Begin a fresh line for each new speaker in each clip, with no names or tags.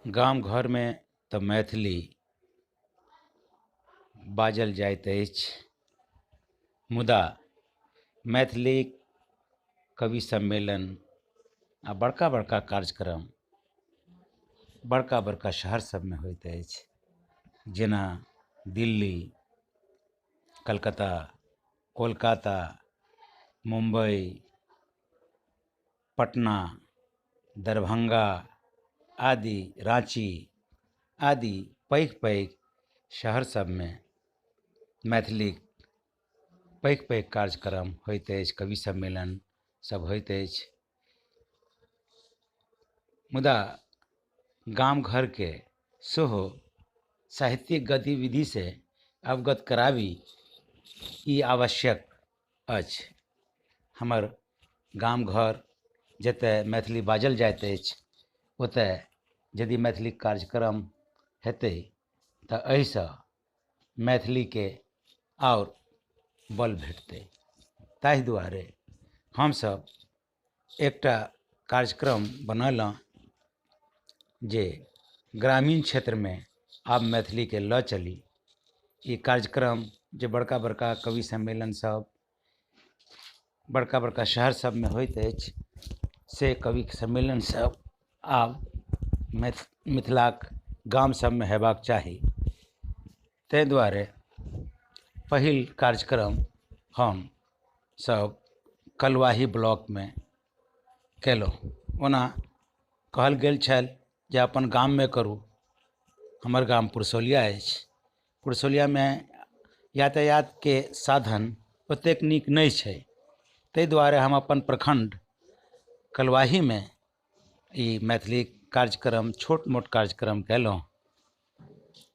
गाम घरमे तऽ मैथिली बाजल जाइत अछि, मुदा मैथिली कवि सम्मेलन आ बड़का बड़का कार्यक्रम बड़का बड़का शहर सभमे होइत अछि, जेना दिल्ली, कलकत्ता, कोलकाता, मुम्बइ, पटना, दरभंगा आदि, राँची आदि पैघ पैघ शहर सभमे मैथिली पैघ पैघ कार्यक्रम होइत अछि, कवि सम्मेलन सभ होइत अछि। मुदा गाम घरके सेहो साहित्यिक गतिविधिसँ अवगत कराबी ई आवश्यक अछि। हमर गाम घर जतय मैथिली बाजल जाइत अछि ओतय यदि मैथिली कार्यक्रम हेतै तऽ एहिसँ मैथिलीके आओर बल भेटतै। ताहि दुआरे हमसभ एकटा कार्यक्रम बनेलहुँ जे ग्रामीण क्षेत्रमे आब मैथिलीके लऽ चली। ई कार्यक्रम जे बड़का बड़का कवि सम्मेलन सब बड़का बड़का शहर सबमे होइत अछि से कवि सम्मेलन सब आब मिथिलाक गाम सबमे हेबाक चाही। ताहि दुआरे पहिल कार्यक्रम हम सब कलुआही ब्लॉकमे केलहुँ। ओना कहल गेल छल जे अपन गाममे करू। हमर गाम पुरसौलिया अछि। पुरसौलियामे यातायातके साधन ओतेक नीक नहि छै, ताहि दुआरे हम अपन प्रखण्ड कलुआहीमे ई मैथिली कार्यक्रम छोट मोट कार्यक्रम कयलहुँ,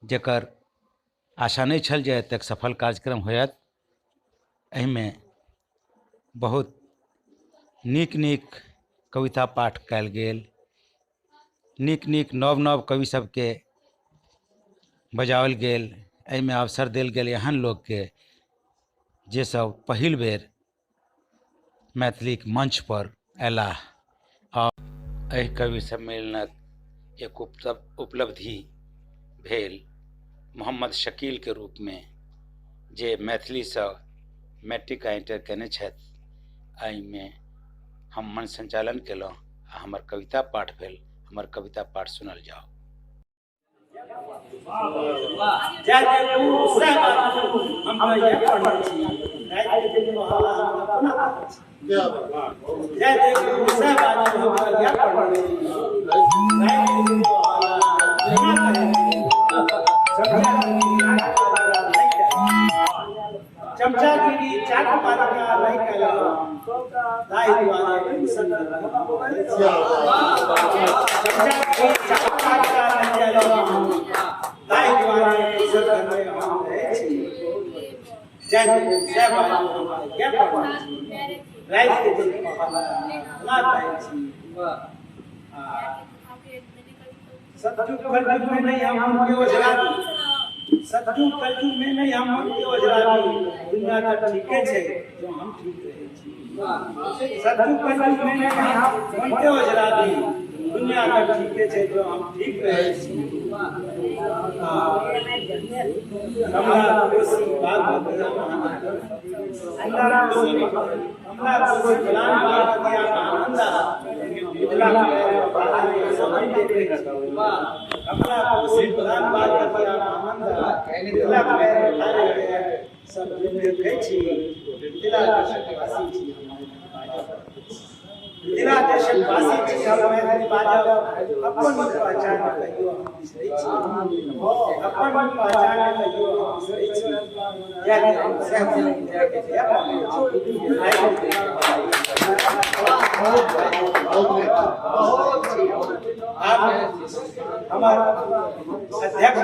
जकर आशा नहि छल जे एतेक सफल कार्यक्रम होयत। एहिमे बहुत नीक नीक कविता पाठ कयल गेल, नीक नीक नव नव कवि सबके बजाओल गेल। एहिमे अवसर देल गेल एहन लोकके जे सब पहिल बेर मैथिलीक मंचपर अयलाह। आओर एहि कवि सम्मेलनक एक उपलब्धि भेल मोहम्मद शकीलके रूपमे, जे मैथिलीसँ मैट्रिक आ इंटर कयने छथि। एहिमे हम मंच संचालन केलहुँ आ हमर कविता पाठ भेल। हमर कविता पाठ सुनल जाउ।
चमचागिरी चाट पालिका नहि कयलहुँ ताहि दुआरे चमचागिरी चाट पालिका नहि कयलहुँ ताहि दुआरे दोसर घरमे हम रहै छी। जय जय बाबू राति के दिन ना कहै छी। सतयुग कलयुग में नहीं हम उनके ओझराबी, सतयुग कलयुग में नहीं हम उनके ओझराबी, दुनिया का ठीके छै जो हम ठीक रहै छी। सतयुग कलयुग में नहीं हम उनके ओझराबी, दुनिया का ठीके छै जो हम ठीक रहै छी। कमला कोसी बागमती महानंदा, कमला कोसी बलान बागमती महानंदा, कमला कोसी बलान बागमती महानंदा, मिथिला सब देखै छी। मिथिला देशक वासी छी, मिथिला देशक वासी छी हम, मैथिली बाजब अपन पहचान कहियो हम बिसरै छी, अपन पहचान कहियो हम बिसरै छी। जय जय जय। आब हमर अध्यक्ष